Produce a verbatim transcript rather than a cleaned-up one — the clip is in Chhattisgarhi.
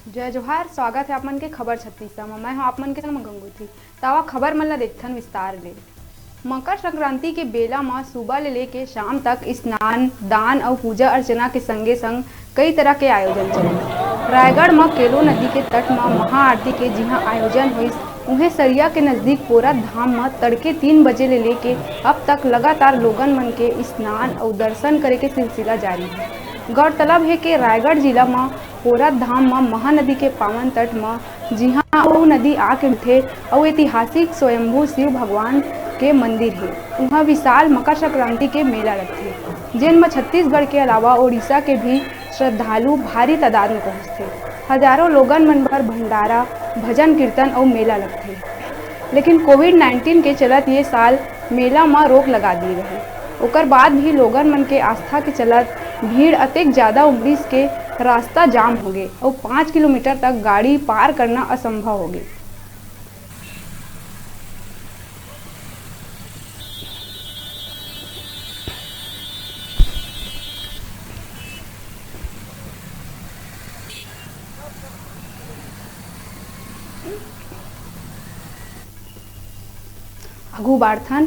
जय जोहार, स्वागत हे आप मन के खबर छत्तीस म। मैं हूं आप मन के संग म गंगोत्री। त आवा खबर मन ला देखथन विस्तार ले। मकर संक्रांति के बेला म सुबह ले लेके शाम तक स्नान, दान अउ पूजा अर्चना के संगे संग कई तरह के आयोजन चले। रायगढ़ म केलो नदी के तट म महाआरती के जिहां आयोजन होइस, उहें सरिया के नजदीक पोरत धाम म तड़के तीन बजे ले लेके अब तक लगातार लोगन मन के स्नान अउ दर्शन करे के सिलसिला जारी हे। गौरतलब हे कि रायगढ़ जिला म पोरत धाम म महानदी के पावन तट म जिहां अउ नदी आके मिलथे अउ ऐतिहासिक स्वयंभू शिव भगवान के मंदिर हे, उहां विशाल मकर संक्रांति के मेला लगथे, जेन म छत्तीसगढ़ के अलावा ओडिशा के भी श्रद्धालु भारी तादाद म पहुंचथे। हजारों लोगन मन बर भंडारा, भजन कीर्तन अउ मेला लगथे। लेकिन कोविड नाइन्टीन के चलत ये साल मेला म रोक लगा दिए गए। ओकर बाद भी लोगन मन के आस्था के चलत भीड़ अतेक ज्यादा उमड़िस के रास्ता जाम होगे अउ पाँच किलोमीटर तक गाड़ी पार करना असंभव होगे। आगू बाढ़थन।